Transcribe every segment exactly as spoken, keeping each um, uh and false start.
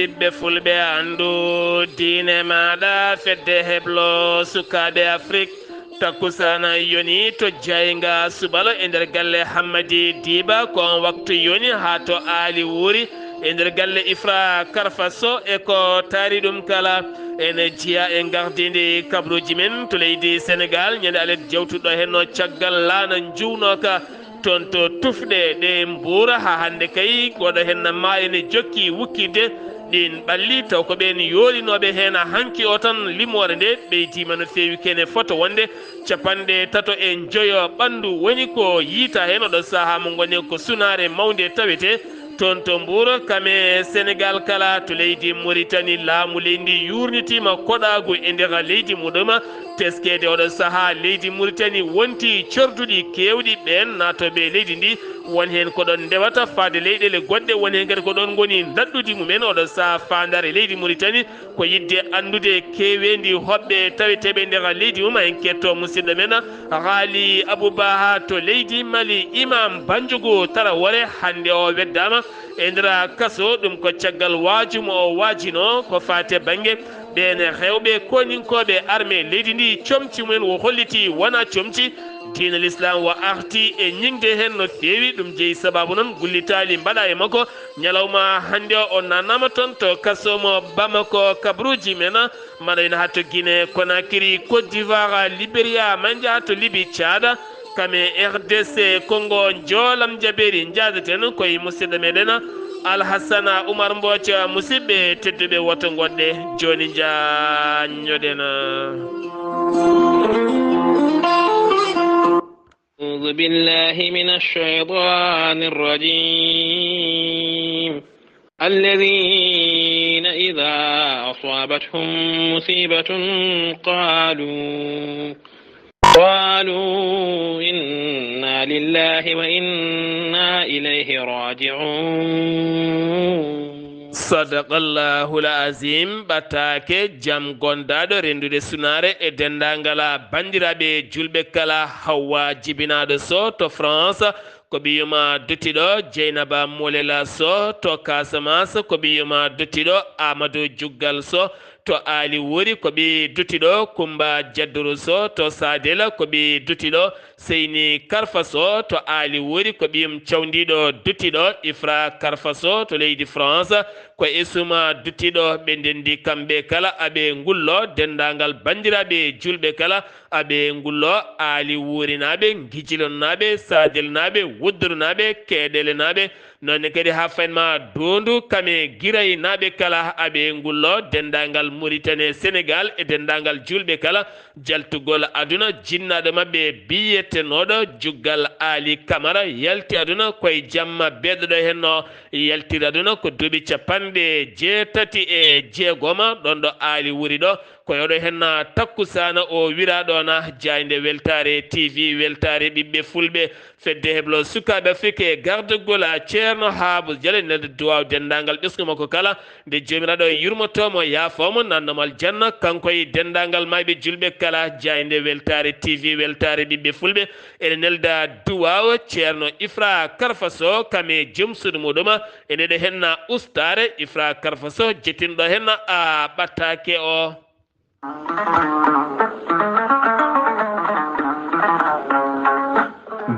Ɓiɓɓe fulɓe, anndu diine maaɗa. Fedde heblo sukaaɓe Afrik, takkusaana yoni to Jaaynga Subalo e nder galle Hammadi Diiba. Ko on waktu yoni haa to Aali Wuuri e nder galle Ifra Karfa Soh. E ko taari ɗum kala, ene jeyaa e ngardiindi kabaruuji men to leydi Senegaal. Ñande alet jewtuɗo henno caggal laana njuwnooka toon to tufɗe ɗe Mbuur. Haa hannde kay, koɗo henna maayo ne jokki wukkitde. Ɗiin ɓalli, taw ko ɓeen yoolinooɓe heen hanki o tan. Limoore nde ɓeydiima no feewi, kene foto wonde capanɗe tato e njoyo ɓanndu woni ko yiytaa heen oɗo sahaa mo ngonen ko sunaare mawnde tawetee toon to Mbuur. Kam e Senegaal kala, to leydi Muritani, laamu leydi ndi yuurnitiima koɗaagu e nder leydi muɗum. Teskeede oɗo sahaa, leydi Muritani wonti corduɗi keewɗi. Ɓeen naatooɓe leydi ndi, won heen ko ɗoon ndewata faade leyɗeele goɗɗe, won heen kadi ko ɗoon ngoni daɗɗudi mumen oɗo sahaa faandaare leydi Muritani. Ko yiɗde anndude keeweendi hoɓɓe taweteeɓe nder leydi mum. En ketto musidɗo men Haali Abubaha to leydi Mali. Imam Banjugu Tarawore hannde o weddaama e nder kaso. Ɗum ko caggal waaju mo o waajino ko faate bannge ɓeen rewɓe koninkooɓe armée leydi ndi. Comci mumen o holliti wona comci. Diina Lislaam o arti e ñiŋde heen no feewi. Ɗum jeyi sabaabu noon gullitaali mbaɗa e makko. Ñalawma hannde o, o naatnaama toon to kaso mo Bamako. Kabaruuji men mbaɗa ina haa to Guinée Conakry, Côte d'Ivoire, Libéria, maa en njaha to Libi, Caada, kam e R D C Congo. Njoolam jabeeri, njaadaten ko e musidɗo meɗen Alhassana Oumar Mbooc. Musidɓe tedduɓe, woto ngoɗɗe, jooni njaññoɗen. أعوذ بالله من الشيطان الرجيم. الذين إذا أصابتهم مصيبة قالوا، قالوا إنا لله وإنا إليه راجعون. Sadaqallahul Azim. Ɓataake, jam gondaaɗo renndude sunaare e denndaangal banndiraaɓe juulɓe kala. Hawwa Jibinaaɗo Soh to France, ko ɓiyum duttiɗo. Jeynaba Molela Soh to Casamance, ko ɓiyum duttiɗo. Amadou Juggal Soh to Aali Wuuri, ko ɓiy duttiɗo. Kumba Jadduru Soh to Sadel, ko ɓiy duttiɗo. Seyni Karfa Soh to Aali Wuuri, ko ɓiyum cawndiiɗo duttiɗo. Ifra Karfa Soh to leydi France, ko esum duttiɗo. Ɓe ndenndi kamɓe kala, aɓe ngullo. Denndaangal banndiraaɓe juulɓe kala, aɓe ngullo. Aali Wuurinaaɓe, Ngijilonnaaɓe, Sadelnaaɓe, Wuddurnaaɓe, Keeɗelenaaɓe, noon ne kadi haa faynma Doondu, kam e Giraynaaɓe kala, aɓe ngullo. Denndaangal Muritani, Senegaal e denndaangal juulɓe kala. Jaltugol aduna, jinnaaɗo maɓɓe biyetenooɗo Juggal Aali Kamara yalti aduna ko e jamma beeɗo ɗo henno yaltiri aduna ko duuɓi capanɗe jeetati e jeegoma, ɗoon ɗo Aali Wuuri ɗo. Ko e oɗo henna takkusaana o wiraaɗo na jaaynde weltaare T V, weltaare ɓiɓɓe fulɓe. Fedde heblo sukaaɓe Afrik e gardagol a Ceerno Haabus Jale nelde duwaaw denndaangal ɓesngu makko kala. Nde Joomiraaɗo yurmotoo mo, yaafoo mo, naatnoo mo aljanna, kanko e denndaangal maayɓe juulɓe kala. Jaaynde weltaare T V, weltaare ɓiɓɓe fulɓe, ene nelda duwaaw Ceerno Ifra Karfa Soh, kam e joom suudu muɗum. Ene ɗo henna ustaare Ifra Karfa Soh, jettinɗo henna a ɓattaake o.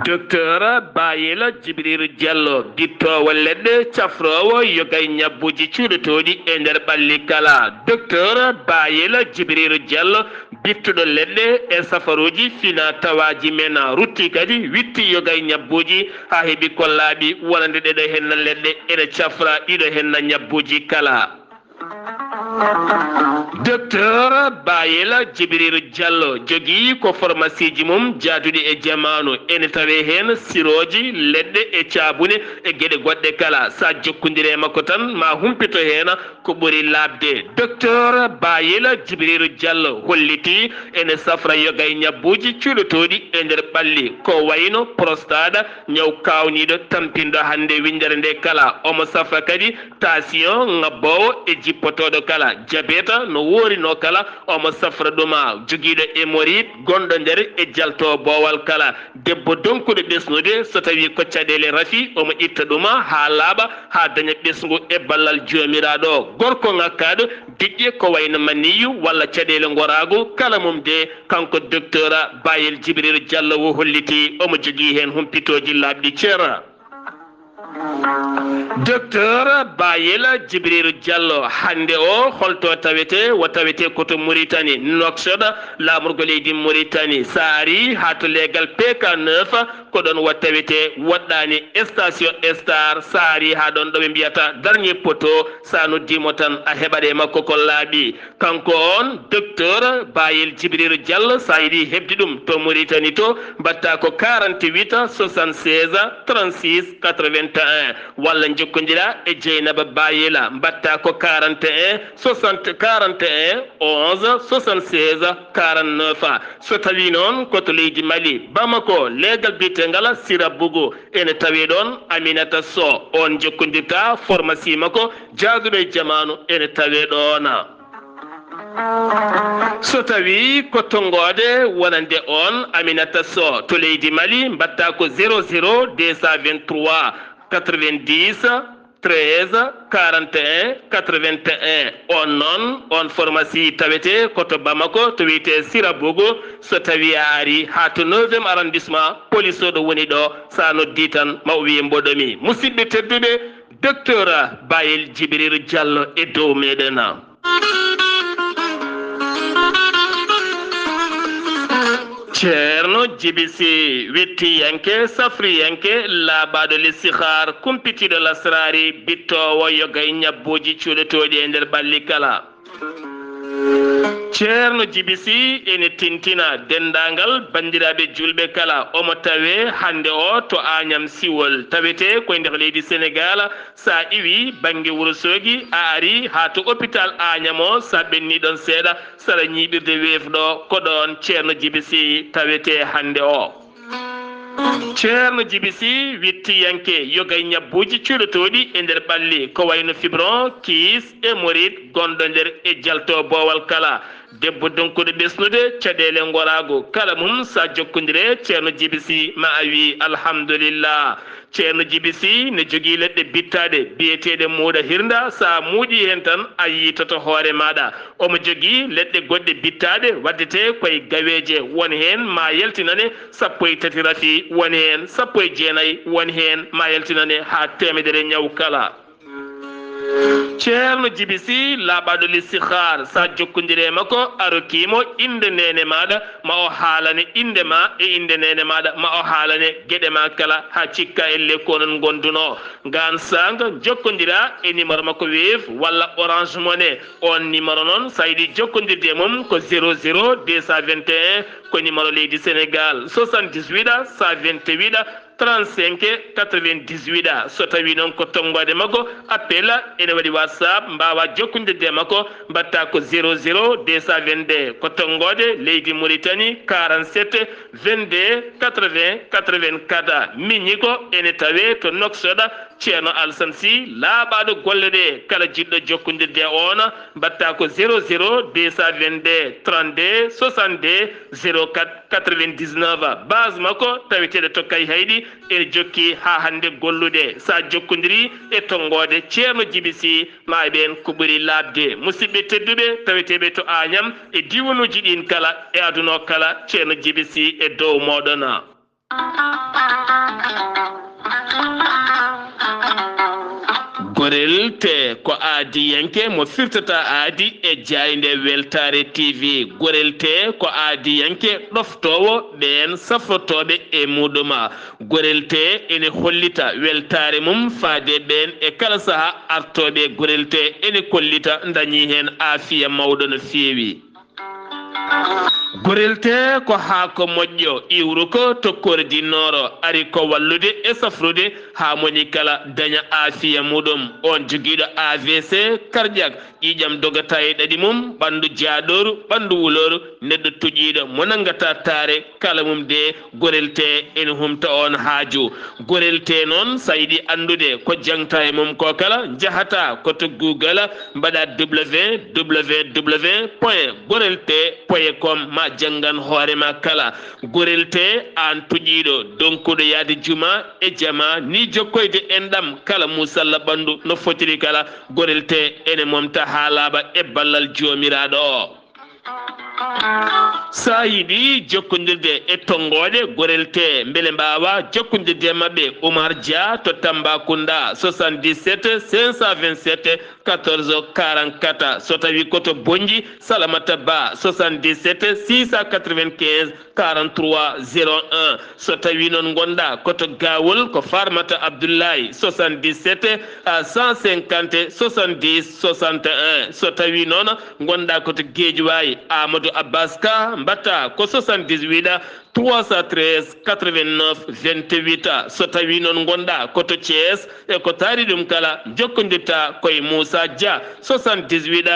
Docteur Bayela Jibriru Diallo, bittoowo leɗɗe, cafroowo yoga e ñabbuuji cuuɗotooɗi e nder ɓalli kala. Docteur Bayela Jibriru Diallo, bittuɗo leɗɗe e safaruuji fina tawaaji men, rutti kadi witti yoga e ñabbuuji haa heɓi ko laaɓi wonande ɗeɗo henna leɗɗe, ene cafra ɗiɗo henna ñabbuuji kala. Docteur Bayela Jibriru Diallo jogii ko formasiiji mum jaaduɗi e jamaanu, ene tawee heen sirooji, leɗɗe e caabune e geɗe goɗɗe kala. Sa jokkondire e makko tan, ma humpito heen ko ɓuri laaɓde. Docteur Bayela Jibriru Diallo hollitii ene safra yoga e ñabbuuji cuuɗotooɗi e nder ɓalli, ko wayno prostate, ñaw kaawniiɗo tampinɗo hannde winndere nde kala. Omo safra kadi tension ŋabboowo e jippotooɗo kala. Jabeta no woori no kala, omo safra ɗuma. Jogiiɗo hémorroïde gonɗo nder e jalto boowal kala. Debbo donkuɗo ɓesnude, so tawi ko caɗeele rafi, omo itta ɗuma haa laaɓa, haa daña ɓesngu e ballal Joomiraaɗo. Gorko ŋakkaɗo diƴƴe ko wayno maniyu walla caɗeele ngoraagu, kala mum de, kanko Docteur Bayel Jibril Diallo o holliti, omo jogii heen humpitooji laaɓɗi cer. Docteur Bayel Jibril Diallo, hannde o holto tawete? Wo tawete ko to Mauritanie, Nouakchott, laamorgo leydi Mauritanie. So a ari haa to leegal P K neuf, ko ɗoon wo tawete, woɗɗaani station Star. So a ari haa ɗoon ɗo ɓe mbiyata Dernier Poteau, so a noddiimo tan a heɓat e makko ko laaɓi. Kanko on, Docteur Bayel Jibril Diallo, so a yiɗi heɓde ɗum to Mauritanie to, mbaɗta ko quarante-huit soixante-seize trente-six quatre-vingt-un, walla njokkondira e Dieynaba Bayel, mbaɗta ko quarante et un soixante, quarante et un onze soixante-seize quarante-neuf. So tawi noon ko to leydi Mali, Bamako, leegal biyetengal Sira Bougou, ene tawe ɗoon Aminata Sow, on jokkondirta pharmacie makko jaaduɗo e jamaanu, ene tawe ɗoon. So tawi ko tonngoode wonande on Aminata Sow to leydi Mali, mbaɗta ko zéro zéro deux cent vingt-trois quatre-vingt-dix treize quarante et un quatre-vingt-un. On noon, on pharmacie tawete ko to Bamako, to wiyetee Sira Bougou. So tawi a ari haa to neuvième arrondissement, police o ɗo woni ɗo, so a noddi tan ma o wiye mboɗo mi. Musidɓe tedduɓe, Docteur Bayel Jibril Diallo e dow meɗen. Ceerno Jibi Si, wittiyanke, safriyanke, laaɓaaɗo listihaar, kumpitiiɗo lasraari, bittoowo yoga e ñabbuuji cuuɗotooɗi e nder ɓalli kala. Ceerno Jibi Si ene tintina denndaangal banndiraaɓe juulɓe kala. Omo tawee hannde o to Aañam Siwol. Tawetee ko e nder leydi Senegaal. So a iwii bannge Wuro Soogi, a arii haa to opitaal Aañam o, so a ɓennii ɗoon seeɗa, sara ñiiɓirde weefɗo, ko ɗoon Ceerno Jibi Si tawetee hannde o. Ceerno Jibi Si, wittiyanke, yoga e ñabbuuji cuuɗotooɗi e nder ɓalli, ko wayno fibron, kiis, hémorroïde, gonɗo nder e jalto boowal kala. Debbo donkuɗo ɓesnude, caɗeele ngoraago, kala mum so a jokkondire Ceerno Jibi Si, ma a wii alhamdulillah. Ceerno Jibi Si ne jogii leɗɗe bittaaɗe biyeteeɗe muuɗa hirnda. So a muuɗii heen tan, a yiitoto hoore maaɗa. Omo jogii leɗɗe goɗɗe bittaaɗe, waɗdetee ko e gaweeje, won heen ma yaltinane sappo e tati rafi, won heen sappo e jeenayi, won heen ma yaltinane haa teemedere ñaw kala. Ceerno Jibi Si, laaɓaaɗo listihaar, so a jokkondire e makko, a rokkii mo innde neene maaɗa, ma o haalane innde ma e innde neene maaɗa, ma o haalane geɗe ma kala, haa cikka elle ko onon ngondunoo. Ngaan saanga, jokkondira e numéro makko Wave walla Orange Money. On numéro noon, so a yiɗi jokkondirde e mum, ko zéro zéro deux cent vingt et un, ko numéro leydi Sénégal, soixante-dix-huit cent vingt-huit trente-cinq quatre-vingt-dix-huit. So tawi noon ko tonngoode makko, appel, ene waɗi WhatsApp, mbaawa jokkondirde e makko, mbaɗta ko zéro zéro deux cent vingt-deux, ko tonngoode leydi Mauritanie, quarante-sept vingt-deux quatre-vingts quatre-vingt-quatre. Miñi ko ene tawee to Nouakchott, Ceerno Alsan Si, laaɓaaɗo golle ɗe, kala jiɗɗo jokkondirde e oon, mbaɗta ko zéro zéro deux cent vingt-deux trente-deux soixante-deux zéro quatre quatre-vingt-dix-neuf. Base makko taweteeɗo to Kayhayɗi, ene jokki haa hannde gollude. So a jokkondirii e tonngoode Ceerno Jibi Si, ma a heɓ heen ko ɓuri laaɓde. Musidɓe tedduɓe, taweteeɓe to Aañam e diiwanuuji ɗiin kala e aduna o kala, Ceerno Jibi Si e dow mooɗon. Gorel Tee ko aadiyanke mo firtata aadi e jaaynde Weltaare T V. Gorel Tee ko aadiyanke ɗoftoowo ɓeen safrotooɓe e muuɗum. Gorel Tee ene hollita weltaare mum faade ɓeen e kala sahaa artooɓe e Gorel Tee ene kollita ndañii heen aafiya mawɗo no feewi. Gorel Tee ko haako moƴƴo, iwruko, tokkoore dinnooro, ari ko wallude e safrude haa moni kala daña aafiya muuɗum. On jogiiɗo A V C, cardiaque, Ƴiiƴam dogata e ɗaɗi mum, ɓanndu jaaɗooru, ɓanndu wulooru, neɗɗo tuƴiiɗo mo nanngata taare, kala mum de gorel tee ene humta oon haaju. Gorel tee noon, so a yiɗi anndude ko jaŋta e mum ko kala, njahata ko to Google, mbaɗa www point gorel tee point com, ma janngan hoore ma kala. Gorel tee, aan tuƴiiɗo, donkuɗo yahde juma e jama, ni jokkoyde enɗam kala muusalla ɓanndu no fotiri kala, gorel tee ene momta haa laaɓa e ballal Joomiraaɗo o. So a yiɗi jokkondirde e tonngooɗe gorel tee, mbele mbaawa jokkondirde e maɓɓe, Oumar Dia to Tambacounda, soixante-dix-sept cinq cent vingt-sept quatorze quarante-quatre. So tawi ko to Bonnji, Salamata Ba, soixante-dix-sept six cent quatre-vingt-quinze quarante-trois zéro un. So tawi noon ngonɗa ko to Gawol, ko Farmata Abdoulaye, soixante-dix-sept à cent cinquante soixante-dix soixante et un. So tawi noon ngonɗa ko to Guédiawaye, Amadou Abbas Ka, mbaɗta ko soixante-dix-huit trois cent treize quatre-vingt-neuf vingt-huit. So tawi noon ngonɗa ko to Thiès, e ko taari ɗum kala, jokkondirta koye Moussa Dia, soixante-dix-huit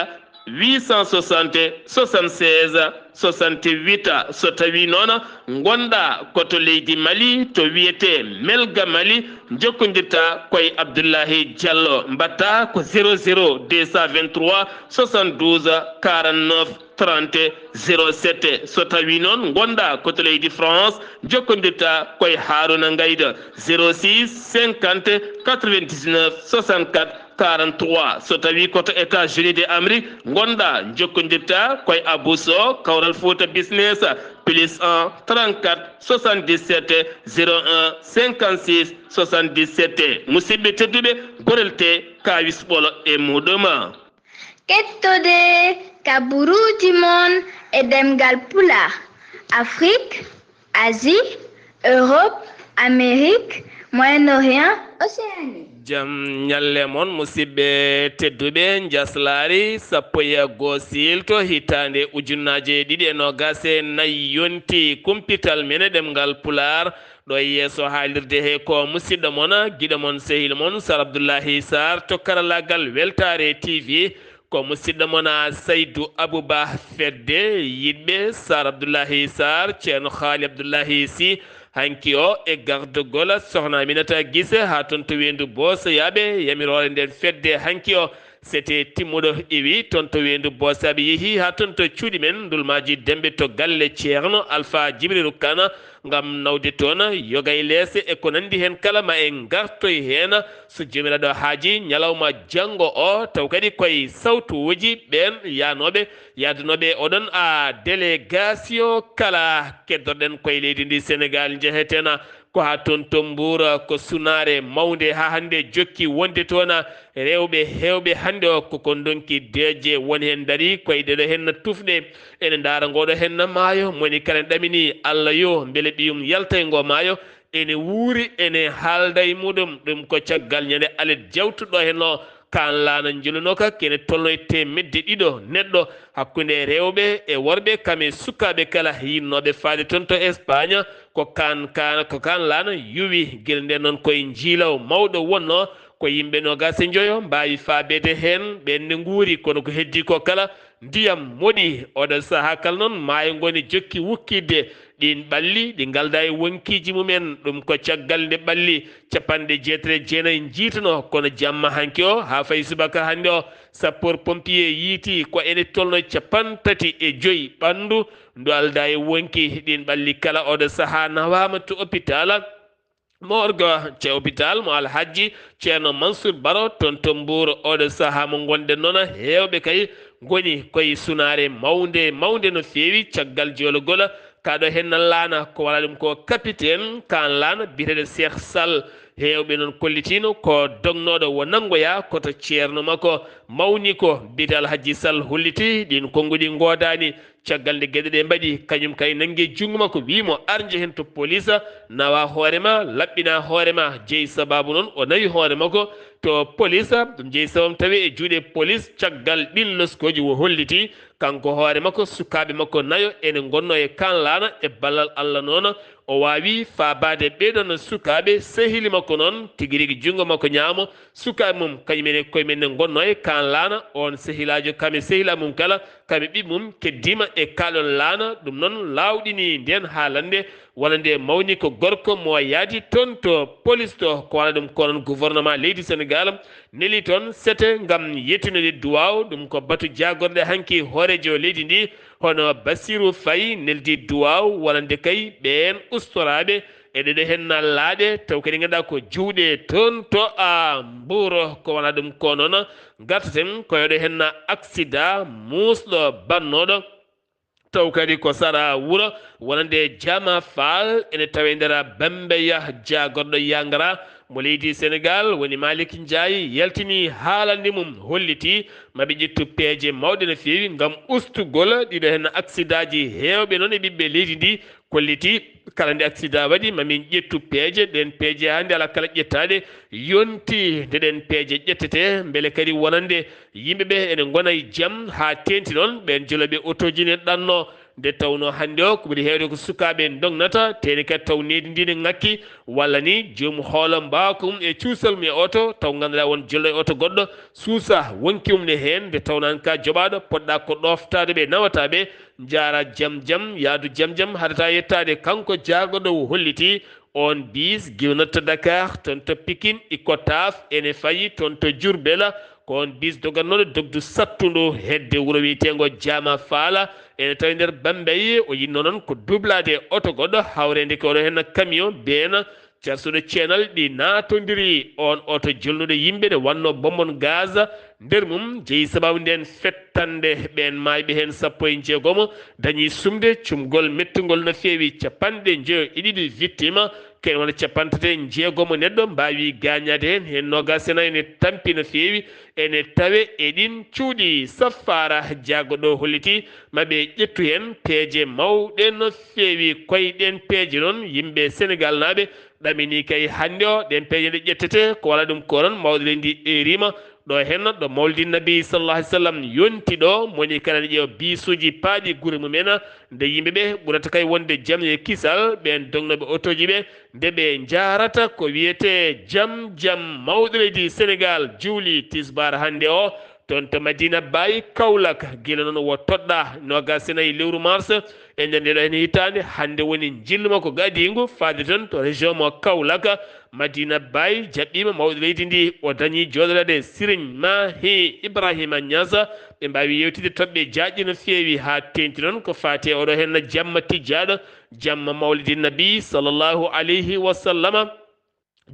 huit cent soixante soixante-seize soixante-huit. So tawi noon ngonɗa ko to leydi Mali, to wiyetee Melga Mali, jokkondirta koye Abdoulahi Diallo, mbaɗta ko zéro zéro deux cent vingt-trois soixante-douze quarante-neuf trente zéro sept. So tawi noon ngonɗa ko to leydi France, jokkondirta koye Haruna Ngayda, zéro six cinquante quatre-vingt-dix-neuf soixante-quatre quarante-trois. So tawi ko to États-Unis de Amérique ngonɗa, jokkondirta koye Abou Sow, Kawral Fouta Business, plus un trente-quatre soixante-dix-sept zéro un cinquante-six soixante-dix-sept. Musidɓe tedduɓe, gorel tee kaawis ɓolo e muɗum. Kettode kaburuuji mon e ɗemngal Pulaar, Afrik, Asie, Europe, Amérique, Moyen-Orient, Océanie. Jam ñalle mon, musidɓe tedduɓe. Njaslaari sappo e goo siilto hitaande ujunnaaje ɗiɗi e noogaas e nayi yonti. Kumpital men e ɗemngal Pulaar ɗo e yeeso haalirde he ko musidɗo mon, giɗo mon, sehil mon, Sar Abdullahi Sar to karallaagal Weltaare T V. Ko musidɗo mon, a, Saydu Abuba, fedde yiɗɓe Sar Abdullahi Sar, Ceerno Haali Abdullahi Si, hanki o e gardogol Sohna Aminata Gise haa toon to Weendu Boosayaaɓe, yamiroore nden fedde hanki o, sete timmuɗo iwi toon to Weendu Boosayaaɓe, yehi haa toon to cuuɗi men Ndulmaaji Demɓe to galle Ceerno Alfa Jibrilu Kan, ngam nawde toon yoga e leese e ko nanndi heen kala, ma en ngartoy heen, so Joomiraaɗo haaji, ñalawma janngo o, taw kadi koye sawtuuji ɓeen yahnooɓe, yahdanooɓe e oɗon, a, délégation kala. Keddorɗen koye leydi ndi Senegaal, njeheten ko haa toon to Mbuur, ko sunaare mawnde haa hannde jokki wonde toon, rewɓe heewɓe hannde o ko kon ndonki deeƴe woni heen, ndarii koye ɗeɗo heen tufɗe. Ene ndaara ngooɗo heen maayo, moni kala ɗamini Allah yo mbele ɓiyum yalta e ngoo maayo, ene wuuri, ene haalda e muɗum. Ɗum ko caggal ñande alet jawtuɗo heen o, kaan laana njulunooka, kene tolno e teemedde ɗiɗo neɗɗo, hakkunde rewɓe e worɓe, kam e sukaaɓe kala yiɗnooɓe faade toon to Espagne. Ko kaan, kaan, ko kaan laana yuwi, gila nden noon koye njiilaw mawɗo wonnoo, ko yimɓe noogaas e njoyo mbaawi faabeede heen, ɓeen ne nguuri, kono ko heddii ko kala, ndiyam moɗi. Oɗo sahaa kala noon, maayo ngo ne jokki wukkitde. Ɗiin ɓalli, ɗi ngaldaa e wonkiiji mumen, ɗum ko caggal nde ɓalli capanɗe jeetati e jeenayi njiitunoo, kono jamma hanki o haa fayi subaka hannde o, sappoor pompier yiiti ko ene tolno capanɗe tati e joyi ɓanndu ndu aldaa e wonki. Ɗiin ɓalli kala, oɗo sahaa nawaama to hôpital, morgue, ce hôpital mo Alhajji Ceerno Mansour Baro, toon to Mbuur. Oɗo sahaa mo ngonɗen noon, heewɓe kay ngoni koye sunaare mawnde, mawnde no feewi, caggal joologol kaɗo heen laana, ko wala ɗum ko capitaine kaan laana biyeteeɗo Cheikh Sall. Heewɓe noon kollitiino ko dognooɗo, wo nanngoya ko to ceerno makko mawni ko, biyetee Alhajji Sall, holliti ɗiin konnguɗi ngoodaani. Caggal nde geɗe ɗe mbaɗi, kañum kay nanngi junngo makko, wiyi mo, "Ar njehen to police, nawa hoore ma, laɓɓina hoore ma." Jeyi sabaabu noon, o nawi hoore makko to police, ɗum jeyi sabaabu tawi e juuɗe police. Caggal ɗin loskooji, o holliti kanko hoore makko, sukaaɓe makko nayo ene ngonnoo e kaan laana. E ballal Allah noon, o waawi faabaade ɓee ɗoon sukaaɓe. Sehili makko noon, tigi rigi junngo makko ñaamo, sukaaɓe mum, kañum en e koye men ne ngonnoo e kaan laana. Oon sehilaajo, kam e sehilaa mum kala, kam e ɓiɓɓe mum, keddiima e kaa ɗoon laana. Ɗum noon laawɗini ndeen haalannde, walla nde mawni ko gorko mo yaadi toon to police to, ko wano ɗum ko noon gouvernement leydi Senegaal neli toon sete ngam yettinude duwaaw. Ɗum ko batu jaagorɗe hanki hooreejo leydi ndi, hono Bassirou Faye neldi duwaaw, walla nde kay ɓeen ustoraaɓe e ɗeɗo henna laaɗe, taw kadi ngannduɗaa ko juuɗe toon to a Mbuur. Ko wano ɗum ko noon, ngartaten ko e ɗo henna aksida muusɗo bannooɗo, taw kadi ko sara wuro wonande Jama Faal, ene tawe nder Bambeya. Jaagorɗo Yangara mo leydi Senegaal woni Malick Ndiaye yaltini haalande mum, holliti maɓe ƴettu peeje mawɗe no feewi ngam ustugol ɗiɗo heen aksidaaji heewɓe noon e ɓiɓɓe leydi ndi. Kolliti kala nde aksida waɗi, mamin ƴettu peeje. Ɗeen peeje hannde alaa kala ƴettaaɗe, yonti nde ɗeen peeje ƴettete, mbele kadi wonande yimɓe ɓe ene ngona e jam, haa teenti noon ɓeen jolooɓe otooji ne ɗanno. Nde tawnoo hannde o, ko ɓuri heewde ko sukaaɓe ndognata, teeni kadi taw nehdi ndi ne ŋakki, walla ni joom hoolo mbaawka mum e cuusal mum e oto, taw ngannduɗaa won jollo e oto goɗɗo, suusa wonki mum ne heen, nde tawnaan ka joɓaaɗo, poɗɗa ko ɗooftaade ɓe, nawata ɓe, njaara jam jam, yaadu jam jam, haɗata yettaade. Kanko jaagorɗo o holliti oon biis giwnatta Dakar, toon to Pikine, Icotaf, ene fayi toon to Diourbel, ko oon biis dogannooɗo dogdu sattundu hedde wuro wiyeteengo Jama Faala, ene tawi nder Bambey. O yinnoo noon ko dublaade oto goɗɗo, hawreende ko oɗo heen camion been carsuɗo ceenal, ɗi naatondiri oon oto jolnuɗo yimɓe, nde wannoo bonbon gaz nder mum, jeyi sababu ndeen fettande. Ɓeen maayɓe heen sappo e njeegomo dañi sumde cumgol mettungol no feewi, capanɗe njoyo e ɗiɗi victime, kene wona capanɗe tati e njeegomo neɗɗo mbaawi gaañaade heen, heen noogaas e nayo ene tampi no feewi, ene tawe e ɗiin cuuɗi. Saffaara jaago ɗo holliti maɓe ƴettu heen peeje mawɗe no feewi. Koye ɗeen peeje noon, yimɓe Senegaalnaaɓe ɗamini kay hannde o, ɗeen peeje ɗe ƴettete, ko wala ɗum ko noon, mawɗo leydi ndi eeriima ɗo heen, ɗo Mawlidi Nabi sallallahu alaihi wasallam yonti ɗo, moni kala ne ƴeewa biisuuji paaɗi gure mum en, nde yimɓe ɓe ɓurata kay wonde jam e kisal, ɓeen dognooɓe otooji ɓe, nde ɓe njaarata ko wiyetee jam jam. Mawɗo leydi Senegaal juuli tisbaar hannde o, toon to Madina Baye, Kaolack, gila noon wo toɗɗa noogaas e nayi lewru mars, e nder nde ɗo heen hitaande, hannde woni njillu makko gadiingu faade toon to région mo Kaolack. Madina Baye jaɓɓiima mawɗo leydi ndi, o dañi jooɗoraade Serigne Mahi Ibrahima Niass, ɓe mbaawi yeewtidde toɓɓe jaajɗe no feewi, haa teeŋti noon ko faati e oɗo heen jamma tijjaaɗo, jamma Mawlidi Nabi sallallahu alayhi wa sallama.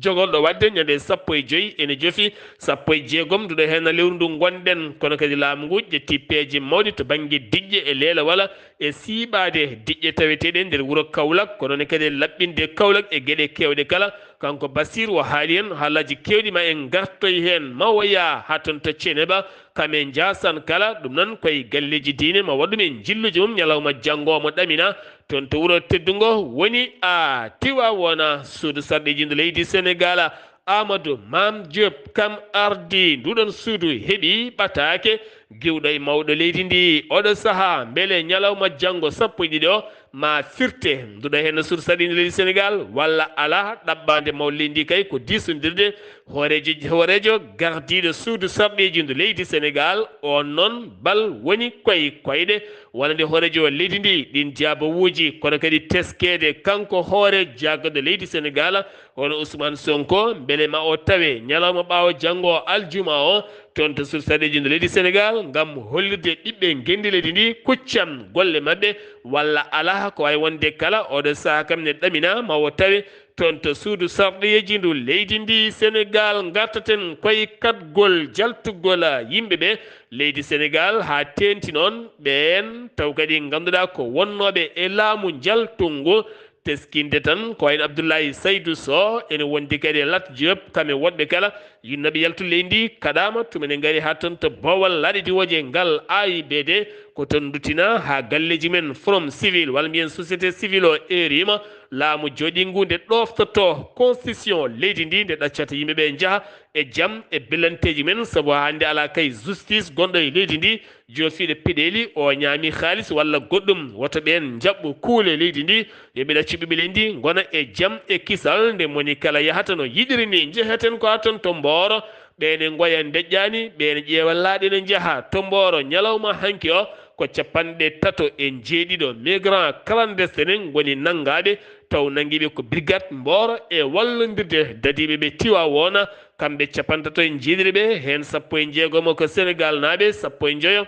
Jogorɗo waɗde ñande sappo e joy ene jofi sappo e jeegom nduɗo heen lewru ndu ngonɗen, kono kadi laamu ngu ƴetti peeje mawɗe to bannge diƴƴe e leelawal e siiɓaade diƴƴe taweteeɗe nder wuro Kaolack, kono ne kadi laɓɓinde Kaolack e geɗe keewɗe kala. Kanko Basir o haali heen haalaaji keewɗi, ma en ngartoy heen, ma o yaa haa toon to Ceneba, kam e Njaasan kala. Ɗum noon koye galleeji diine ma waɗ ɗum e njilluji mum ñalawma janngo mo ɗamina toon to wuro teddungo woni a Tiwaawoona. Suudu sarɗiiji ndu leydi Senegaal, Amadou Mame Diop kam ardi nduɗon suudu, heɓi ɓataake giwɗo e mawɗo leydi ndi. Oɗo sahaa, mbele ñalawma janngo sappo e ɗiɗi o ma firte nduɗo heen suudu sarɗiiji ndu leydi Senegaal walla alaa? Ɗaɓɓaande mawɗo leydi ndi kay ko diisondirde hooreejo, hooreejo gardiiɗo suudu sarɗiiji ndu leydi Senegaal. Oon noon bal woni koye koyɗe wonande hooreejo leydi ndi ɗiin jaabawuuji, kono kadi teskeede kanko hoore jaagorɗo leydi Senegaal, hono Ousmane Sonko, mbele ma o tawe ñalawma ɓaawo janngo aljuma o toon to suudu sarɗiiji ndu leydi Senegaal, ngam hollirde ɓiɓɓe ngenndi leydi ndi kuccam golle maɓɓe walla alaa. Ko waawi wonde kala, oɗo sahaa kam ne ɗamina ma o tawe toon to suudu sarɗiiji ndu leydi ndi Senegaal. Ngartaten koye kaɗgol jaltugol yimɓe ɓe leydi Senegaal, haa teeŋti noon ɓeen taw kadi ngannduɗaa ko wonnooɓe e laamu njaltungu. Teskinde tan, ko wayi no Abdoulaye Saydou Sow, ene wondi kadi e Lat Diop, kam e woɗɓe kala, Yinnooɓe yaltu leydi ndi kaɗaama, tuma ene ngari haa toon to boowal laaɗe diwooje ngal A I B D, ko toon nduttina haa galleeji men, Forum Civil, walla mbiyen société civile o eeriima, laamu jooɗiingu nde ɗooftoto constitution leydi ndi, nde ɗaccata yimɓe ɓe njaha e jam e bellanteeji men, sabu haa hannde alaa kay justice gonɗo e leydi ndi, joofiiɗo peɗeeli, o ñaami haalis walla goɗɗum, woto ɓeen njaɓɓu kuule leydi ndi, yo ɓe ɗaccu ɓiɓɓe leydi ndi ngona e jam e kisal, nde moni kala yahata no yiɗiri ni. Njeheten ko haa toon to Mbooro, ɓe ene ngoya ndeƴƴaani, ɓe ene ƴeewa laaɗe ene njaha to Mbooro. Ñalawma hanki o, ko capanɗe tato e njeeɗiɗo migrant clandestin ngoni nanngaaɓe, taw nanngiiɓe ko brigade Mbooro e wallondirde dadiiɓe ɓe Tiwaawoona, kamɓe capantato e njeeɗiɗo ɓe, heen sappo e jeegomo ko Senegal naaɓe, sappo e njoyo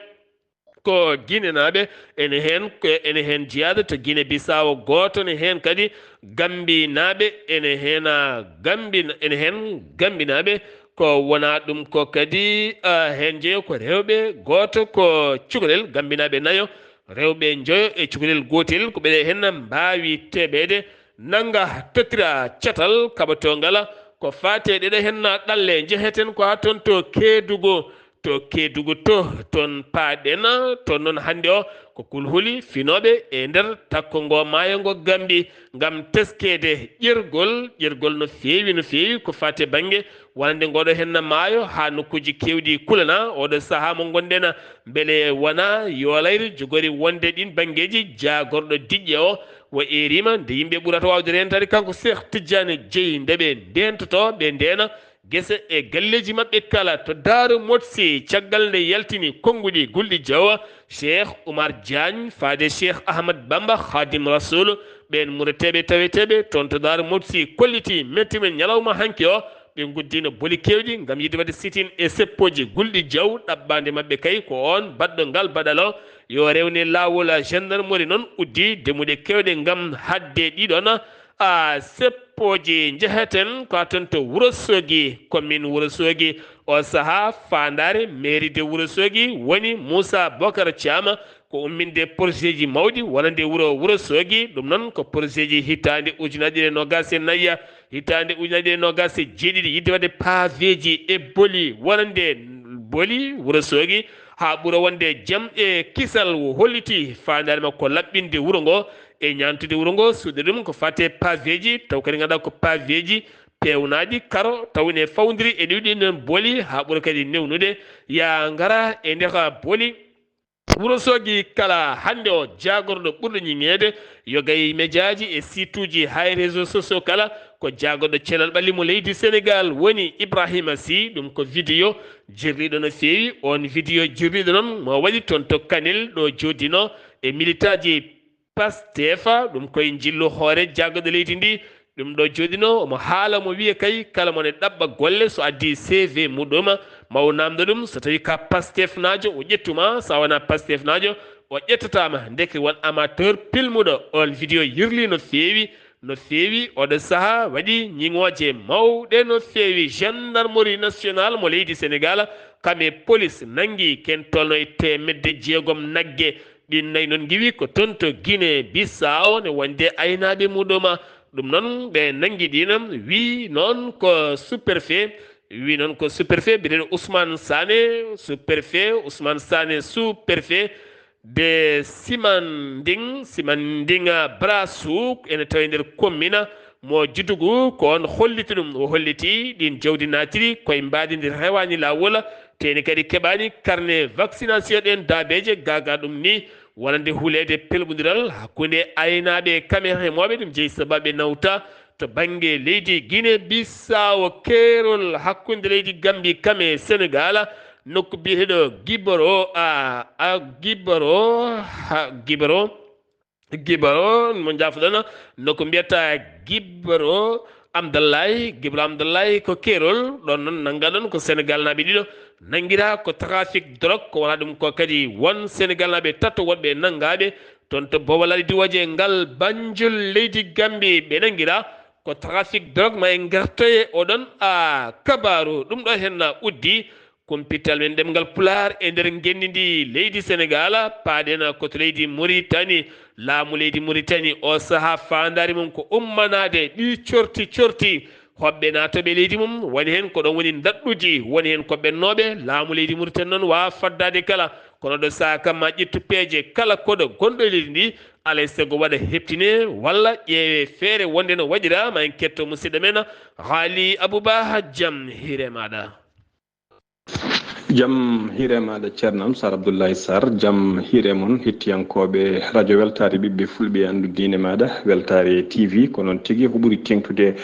ko Gine naaɓe, ene heen, ene heen jeyaaɗo to Gine Bisaawo, gooto ne heen kadi Gambi naaɓe, ene heen, ah, Gambi, ene heen Gambi naaɓe, ko wonaa ɗum ko kadi, ah, heen jeyo ko rewɓe, gooto ko cukalel, Gambi naaɓe nayo, rewɓe njoyo e cukalel gootel, ko ɓe heen mbaawi teɓeede, nannga tottira catal kaɓatoongal, ko faati e ɗeɗo heen ɗalle. Njeheten ko haa toon to Keedugu, to Keedugu to, toon paaɗen, toon noon hannde o ko kulhuli finooɓe e nder takko ngo maayo ngo Gambi ngam teskeede ƴergol, ƴergol no feewi, no feewi ko faati e bannge wonande ngoɗo heen maayo haa nokkuuji keewɗi kulana. Oɗo sahaa mo ngonɗen, mbele wonaa yoolayre jogori wonde ɗiin banngeeji, jaagorɗo diƴƴe o, o eeriima nde yimɓe ɓurata waawde reentaade kanko Cheikh Tidiane Dieye, nde ɓe ndeentotoo, ɓe ndeena gese e galleeji maɓɓe kala to Daaru Motsi, caggal nde yaltini konnguɗi Gulɗi Jaw, Cheikh Oumar Diagne, faade Cheikh Ahmad Bamba, Khadim Rasoul, ɓeen mureteeɓe taweteeɓe toon to Daaru Motsi kolliti metti men ñalawma hanki o, ɓe nguddino boli keewɗi ngam yiɗde waɗde sit-in e seppooji Gulɗi Jaw, ɗaɓɓaande maɓɓe kay ko oon baɗɗo ngal baɗal o, yo rewne laawol. Gendarmerie noon uddii demuɗe keewɗe ngam haɗde ɗiɗon, a, seppooji. Njeheten ko haa toon to Wuro Soogi, commune Wuro Soogi. O sahaa faandaare mairie de Wuro Soogi woni Moussa Bocar Thiam, ko umminde projet ji mawɗi wonande wuro Wuro Soogi. Ɗum noon ko projet ji hitaande ujunaaje ɗiɗi e noogaas e nayi, hitaande ujunaaje ɗiɗi e noogaas e jeeɗiɗi, yiɗde waɗde paveeji e boli wonande boli Wuro Soogi, haa ɓura wonde jam e kisal. O holliti faandaare makko laɓɓinde wuro ngo e ñaantude wuro ngo, suuɗde ɗum ko fate paveeji, taw kadi ngannduɗaa ko paveeji peewnaaɗi karo, taw ine fawndiri e ɗiɗi noon boli, haa ɓura kadi newnude. Yaa ngara e ndeka boli Wuro Soogi kala hannde o, jaagorɗo ɓurɗo ñiŋeede, yoga e mejaaji e site uji haa e réseaux sociaux kala, ko jaagorɗo cellal ɓalli mo leydi Senegal woni Ibrahima Sy. Ɗum ko vidéo jirliiɗo no feewi. Oon vidéo jirliiɗo noon mo waɗi toon to Kanel ɗo jooɗiino e militaaji Pastef, ɗum koye njillu hoore jaagorɗo leydi ndi. Ɗum ɗo jooɗiino, omo haala, omo wiya kay, kala mo ne ɗaɓɓa golle, so addi C V muɗum, ma o naamndo ɗum, so tawi ka Pastefnaajo, o ƴettu ma, so a wonaa Pastefnaajo, o ƴettataa ma. Ndeke won amateur pilmuɗo oon vidéo, yirlii no feewi, no feewi. Oɗo sahaa waɗi ñiŋooje mawɗe no feewi. Gendarmerie nationale mo leydi Senegal, kam e police nanngi ken tolno e teemedde jeegom nagge. Ɗin nayi noon ngiwi ko toon to Guinée Bissau ne wonde aynaaɓe muɗum. Ɗum noon ɓe nanngi ɗin, wi noon ko sous-préfet, wi noon ko sous-préfet biyeteeɗo Ousmane Sané, sous-préfet Ousmane Sané, sous-préfet de Simanding, Simanding Brassou, ene tawi nder commune mo Dioudougou, ko on holliti ɗum. O holliti ɗin jawdi naatiri koye mbaadi ndi rewaani laawol, te ene kadi keɓaani carnet vaccination ɗen daabeeje, gaagaa ɗum ni wonande huleede pelɓondiral hakkunde aynaaɓe e kame remooɓe. Ɗum jeyi sababu ɓe nawta to bannge leydi Guinée Bissau, keerol hakkunde leydi Gambie kam e Senegal, nokku biyeteeɗo Giboro, a, a Giboro, ha, Giboro, Giboro, mo njaafoɗon, nokku mbiyata Giboro Amdallahi, Giboro Amdallahi ko keerol, ɗon noon nanngaɗon ko Senegal naaɓe ɗiɗo, nanngiraa ko trafic drogue, ko wonaa ɗum ko kadi won Senegal naaɓe tato woɗɓe nanngaaɓe, toon to Bowal Aladi Waje ngal Banjul leydi Gambie, ɓe nanngiraa ko trafic drogue, ma en ngartoye oɗon, a, kabaaru. Ɗum ɗo heen na uddi kumpital men ɗemngal Pulaar e nder ngenndi ndi leydi Senegal, paaɗen ko to leydi Muritani. Laamu leydi Muritani o sahaa faandaare mum ko ummanaade ɗi corti corti hoɓɓe naatooɓe leydi mum, woni heen ko ɗoon woni ndaɗɗudi, woni heen ko ɓennooɓe. Laamu leydi Mauritanie noon waawaa faddaade kala, kono ɗo sahaa kam ma ƴettu peeje kala koɗo gonɗo e leydi ndi, alaa e sago waɗa heɓtine walla ƴeewe feere wonde no waɗiraa. Ma en ketto musidɗo men Haali Abouba, jam hiire maaɗa. Jam hiire maaɗa, Ceerno am Sar Abdullahi Sar. Jam hiire mon, hettiyankooɓe radio Weltaare Ɓiɓɓe Fulɓe, anndu diine maaɗa, Weltaare T V. Ko noon tigi, ko ɓuri teeŋtude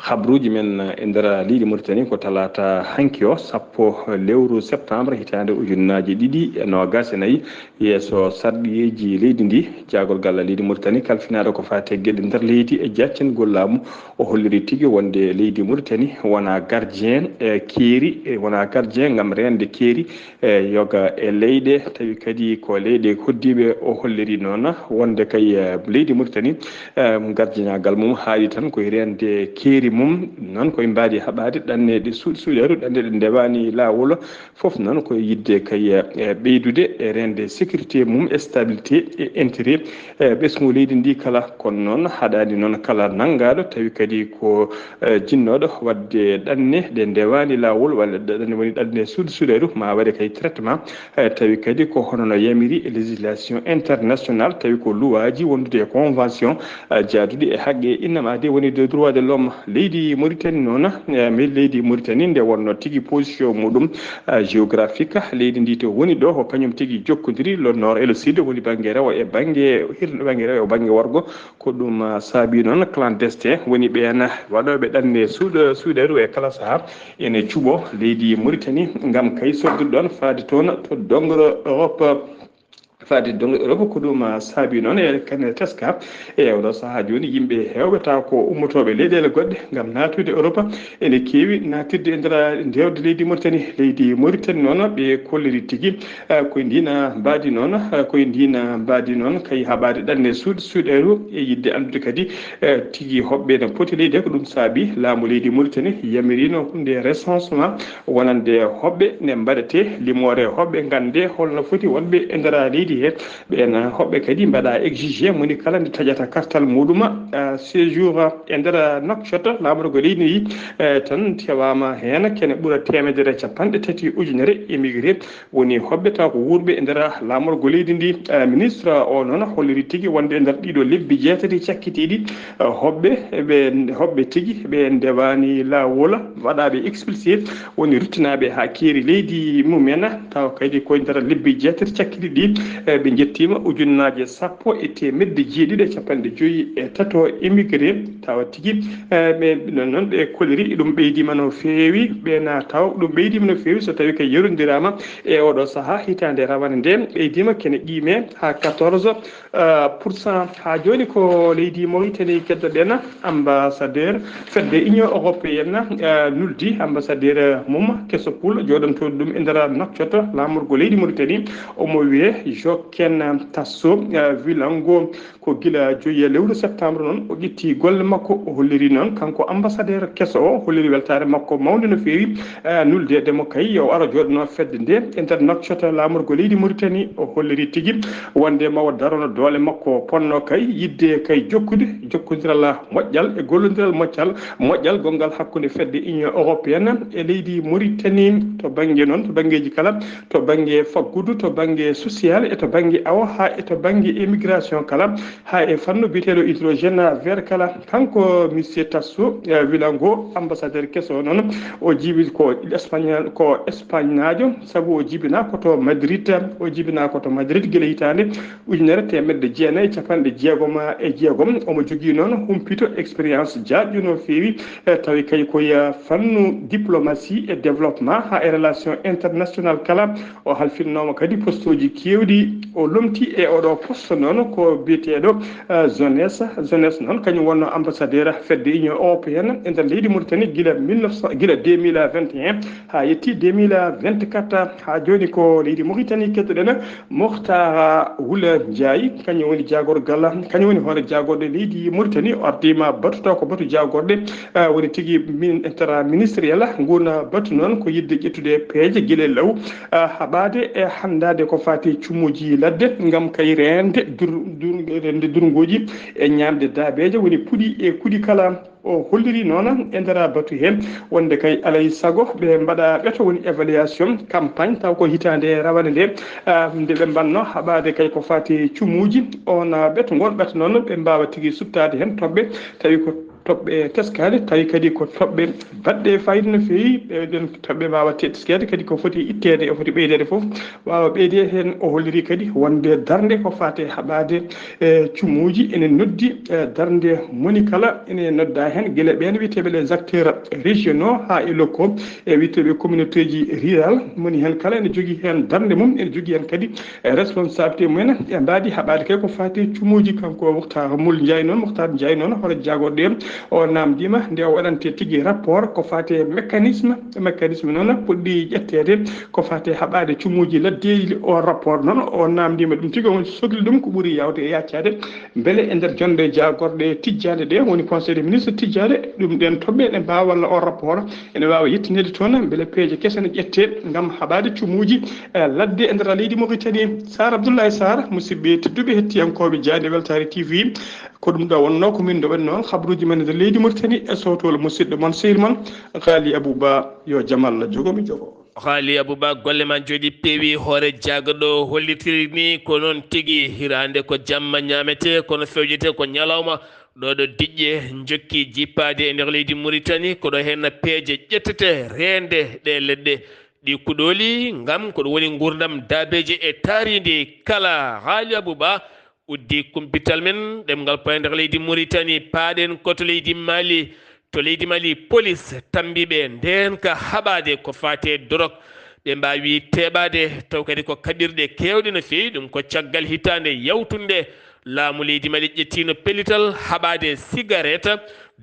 habruuji men e nder leydi Mauritanie ko talaata hanki o, sappo lewru septembre, hitaande ujunnaaje ɗiɗi e noogaas e nayi. Yeeso sarɗiyeeji leydi ndi, jaagorgal leydi Mauritanie kalfinaaɗo ko faati e geɗe nder leydi e jaccingol laamu, o holliri tigi wonde leydi Mauritanie wonaa gardien e keeri, e wonaa gardien ngam reende keeri e yoga e leyɗe, tawi kadi ko leyɗe hoddiiɓe. O holliri noon wonde kay, eh, leydi Mauritanie, eh, gardinaagal mum haaɗi tan koye reende keeri mum, noon koye mbaadi haɓaade ɗanneeɗe suuɗ-, suuɗeeru, ɗanneeɗe ndewaani laawol, fof noon ko yiɗde kay, eh, ɓeydude e reende sécurité mum e stabilité et intérêt, eh, ɓesngu leydi ndi kala. Kono noon haɗaani noon kala nanngaaɗo tawi kadi ko, eh, jinnooɗo waɗde ɗanne ɗe ndewaani laawol walla ɗanne woni ɗanne suuɗ-, suuɗeeru ma waɗe kay traitement, eh, tawi kadi ko hono no yamiri législation internationale, tawi ko luwaaji wondude e convention, eh, jaaduɗi e haqqe innama de woni de droit de l'homme. Leydi Mauritanie noon, eh, mi leydi Mauritanie nde wonno tigi position muɗum, eh, géographique, leydi ndi to woni ɗo ko kañum tigi jokkondiri le nord et le sud, woni bannge rewo e bannge hirde, bannge rewo e bannge worgo. Ko ɗum, eh, saabi noon clandestin woni ɓeen waɗooɓe ɗanne suuɗ-, suuɗeeru e kala sahaa ene cuɓo leydi Mauritanie ngam kay soddude ɗoon faade toon to dongre Europe. Faade dongre Europe ko ɗum, ah, saabi noon e kene teska e oɗo sahaa jooni yimɓe heewɓe taw ko ummotooɓe leyɗeele goɗɗe ngam naatude Europe ene keewi naatirde e nder ndewde leydi Mauritanie. Leydi Mauritanie noon ɓe kolliri tigi, ah, koye ndiin mbaadi noon, ah, koye ndiin mbaadi noon kay haɓaade ɗanne suuɗ-, suuɗeeru e yiɗde anndude kadi, eh, tigi hoɓɓe no poti leydi he. Ko ɗum saabi laamu leydi Mauritanie yamirino nde recensement wonande hoɓɓe ne mbaɗetee, limoore hoɓɓe ngannde holno foti wonɓe e nder leydi he. Ɓeen hoɓɓe kadi mbaɗa exigé moni kala nde taƴata kartal muɗum, ah, séjour e nder Nouakchott, laamorgo leydi ndi, eh, tan tewama heen kene ɓura teemedere e capanɗe tati ujunere émigré woni hoɓɓe taw ko wuurɓe e nder laamorgo leydi ndi. Eh, ministre o noon holliri tigi wonde e nder ɗiɗo lebbi jeetati cakkitiiɗi, eh, hoɓɓe ɓe, hoɓɓe tigi ɓe ndewani laawol waɗaɓe expulsé woni ruttinaaɓe haa keeri leydi mumen, tawa kadi koye nder lebbi jeetati cakkitiiɗi, eh, ɓe njettiima ujunnaaje sappo e teemedde jeeɗiɗi e capanɗe joyi e tato émigré, tawa tigi, eh, ɓe, ɗum noon ɓe koliri ɗum ɓeydiima no feewi, ɓe na taw ɗum ɓeydiima no feewi so tawii kay yerondiraama e oɗo sahaa hitaande rawane nde ɓeydiima kene qiime haa quatorze, eh, pour cent. Haa jooni ko leydi Mauritanie keddoɗen, ambassadeur fedde Union européenne, eh, nuldi ambassadeur mum Keso Pool jooɗantooɗo ɗum e nder Nouakchott laamorgo leydi Mauritanie, omo wiyee Joken Tasso, eh, Vilango. Ko gila joyi e lewru septembre noon o ƴetti golle makko, o holliri noon kanko ambassadeur keso o, holliri weltaare makko mawnde no feewi, eh, nuldeede mo kay yo o aro jooɗano fedde nde e nder Nouakchott laamorgo leydi Mauritanie. O holliri tigi wonde ma o darono doole makko, ponno kay yiɗde kay jokkude jokkondiral moƴƴal e gollondiral moƴƴal, moƴƴal gonngal hakkunde fedde Union européenne e leydi Mauritanie to bannge noon, to banngeeji kala, to bannge faggudu, to bannge social e to bannge awo haa e to bannge émigration kala, haa e fannu biyeteeɗo hydrogène vert kala. Kanko Monsieur Tasso, eh, Vilango, ambassadeur keso noon, o jiibi ko Espagnol, ko Espagnaajo, sabu o jibinaa ko to Madrid, o jibinaa ko to Madrid gila hitaande ujunere teemedde jeenayi e capanɗe jeegom e jeegom. Omo jogii noon humpito, expérience jaajɗo no feewi, eh, tawi kay ko e fannu diplomatie et développement haa e relation international kala. O halfinnooma kadi postooji keewɗi. O lomti e oɗo poste noon ko biyeteeɗo, eh, Jones. Jones noon kañum wonno ambassadeur fedde Union européenne e nder leydi Mauritanie gila mille neuf cent, gila deux mille vingt et un haa yetti deux mille vingt-quatre. Haa jooni ko leydi Mauritanie keddoɗen. Mokhtar Wula Ndiaye, kañum woni jaagorgal, kañum woni hoore jaagorɗe leydi Mauritanie, o ardiima batu taw ko batu jaagorɗe, eh, woni tigi min-, inter-ministériel. Nguun batu noon ko yiɗde ƴettude peeje gila e law, eh, haɓaade e hanndaade ko faati e cumuuji ladde ngam kay reende dur-, dur-, reende durngooji e ñaamde daabeeje woni puɗi e kuɗi kala. O holliri noon e nder batu hee wonde kay alay sago ɓe mbaɗa ɓeto woni évaluation campagne taw ko hitaande rawane nde, ah, nde ɓe mbanno haɓaade kay ko faati cumuuji. On, ah, ɓeto ngol ɓeto noon ɓe mbaawa tigi suɓtaade heen toɓɓe tawi ko toɓɓe teskaade, tawi kadi ko toɓɓe baɗɗe fayida no feewi. Ɗe ɗen toɓɓe mbaawa teskeede kadi ko foti itteede, o foti ɓeydeede fof waawa ɓeyde heen. O holliri kadi wonde darnde ko faati haɓaade e cumuuji ene noddi, e darnde moni kala ene nodda heen gila ɓeen wiyeteeɓe les acteurs régionaux haa e locaux e wiyeteeɓe communauté ji rural. Moni heen kala ene jogii heen darnde mum, ene jogii heen kadi e responsabilité mumen e mbaadi haɓaade kay ko faati cumuuji. Kanko Mouhtar Moul Ndiaye noon, Mouhtar Ndiaye noon, hoore jaagorɗe o naamndiima nde o waɗante tigi rapport ko faati mécanisme. Mécanisme noon puɗɗi ƴetteede ko faati haɓaade cumuuji laddeeji. O rapport noon o naamndiima ɗum tigi, o sokli ɗum ko ɓuri yaawde e yaacaade mbele e nder jonnde jaagorɗe tijjaade ɗe woni conseil des ministres tijjaade ɗum ɗen toɓɓe ene mbaawa walla o rapport ene waawa yettineede toon mbele peeje kese ne ƴettee ngam haɓaade cumuuji, eh, ladde e nder leydi Mauritanie. Sar Abdoulaye Sar, musidɓe tedduɓe hettiyankooɓe Jaaynde Weltaare T V, ko ɗum ɗo wonnoo ko min ɗo waɗi noon habruuji men e nder leydi Mauritanie e sowtol musidɗo mon sehil mon Ghali Abou Ba, yo jam Allah jogo mi jogo. Ghali Abou Ba, golle ma njooɗi peewi. Hoore jaagorɗe o hollitiri ni ko noon tigi hiraande ko jamma ñaametee kono fewjetee ko ñalawma. Ɗo ɗo diƴƴe njokki jippaade e nder leydi Mauritanie, ko ɗo heen peeje ƴettete reende ɗe leɗɗe ɗi kuɗooli, ngam ko ɗum woni nguurndam daabeeje e taariindi kala. Ghali Abou Ba uddi kumpital men ɗemngal payndere leydi Mauritanie, paaɗen ko to leydi Mali. To leydi Mali, polis tambiiɓe ndeenka haɓaade ko faati e dorog. Ɓe mbaawi teɓaade, taw kadi ko kaɓirɗe keewɗe no feewi. Ɗum ko caggal hitaande yawtunde laamu leydi Mali ƴettiino pellital haɓaade sigaret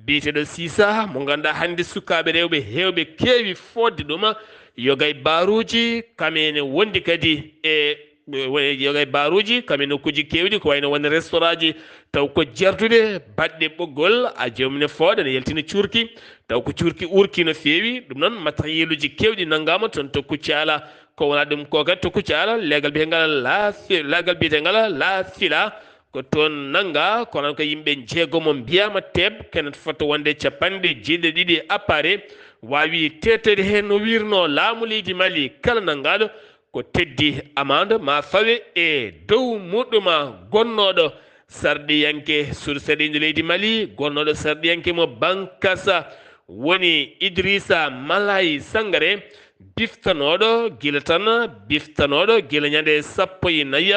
biyeteeɗo sisa, mo ngannduɗaa hannde sukaaɓe rewɓe heewɓe keewi fooɗde ɗum. Yogay baaruuji, kam ene wondi kadi e, e, yogay baaruuji, kam e nokkuuji keewɗi, ko wayno won restaurantji, taw ko jerdude baɗɗe ɓoggol, a joomum ne fooɗa, ne yaltina cuurki, taw ko cuurki uurki no feewi. Ɗum noon, matériel uji keewɗi nanngaama toon to Kucala. Ko wonaa ɗum ko kadi to Kucala, leegal biyetengal La Fi-, leegal biyetengal La Fila, ko toon nannga, kono ko yimɓe njeegomo mbiyaama teeb, kene foto wonde capanɗe jeeɗiɗi ɗiɗi appareil, waawi teetede heen no wiirno laamu leydi Mali kala nanngaaɗo, ko teddi amande ma fawe e dow muɗɗuma gonnooɗo sarɗiyanke, sur sarɗiyanke leydi Mali, gonnooɗo sarɗiyanke mo Bankasa, woni Idrissa Malay Sangare, biftanooɗo gila tan, biftanooɗo gila ñande sappo e nayi,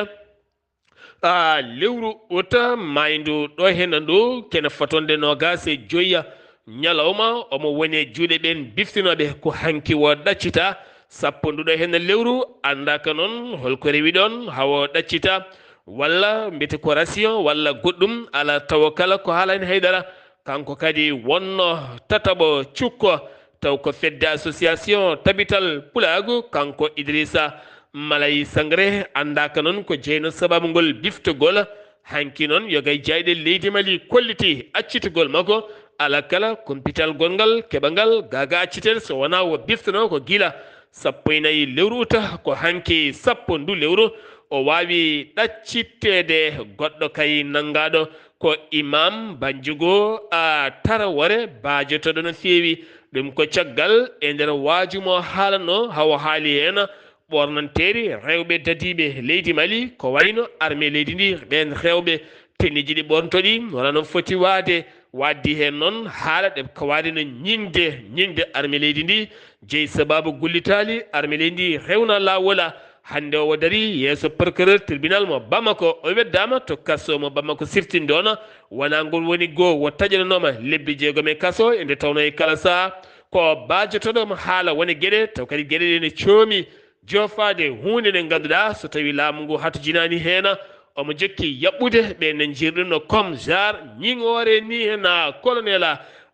a, lewru uta, mayndu ɗo henna ndu, kene fotonde noogaas e joyya ñalawma, omo woni e juuɗe ɓeen biftinooɓe ko hanki wo ɗaccita, sappo ndu ɗo henna lewru, anndaaka noon holko rewi ɗoon hawo ɗaccita, walla mbiyete ko ration, walla goɗɗum, alaa tawo kala ko haalani haydara. Kanko kadi wonno tataɓo cukko, taw ko fedde association Tabital Pulaagu, kanko Idrissa Malay Sangre, anndaaka noon ko jeyno sababu ngol biftogol. Hanki noon, yogay jayɗe leydi Mali kolliti accitugol makko. Alaa kala kumpital gonngal keɓangal gaaga acciteede so wonaa wo biftanoo ko gila sappo e nayi lewru uta, ko hanki sappo ndu lewru, o waawi ɗaccitteede. Goɗɗo kay nanngaaɗo ko Imam Banjugo a Tarawore, baajotooɗo no feewi. Ɗum ko caggal e nder waaju mo haalanoo, hawo haali heen ɓoornanteeri rewɓe dadiiɓe leydi Mali, ko wayno armée leydi ndi, ɓeen rewɓe tenue ji ɗi ɓoornotoo ɗi wonaa no foti waade. Waɗdi heen noon haala ɗe ko waade no ñiŋde, ñiŋde armée leydi ndi, jeyi sababu gullitaali armée leydi ndi rewna laawola. Hannde o darii yeeso procureur tribunal mo Bamako, o weddaama to kaso mo Bamako siftinde on, wonaa ngol woni goo wo taƴananooma lebbi jeegom e kaso, e nde tawnoo e kala sahaa ko baajotooɗo mo haala woni geɗe, taw kadi geɗe ɗe ne coomi joofaade huunde nde ngannduɗaa so tawii laamu ngu hatojinaani heen, omo jokki yaɓɓude ɓe ne njirɗum no comme genre ñiŋoore ni heen. Colonel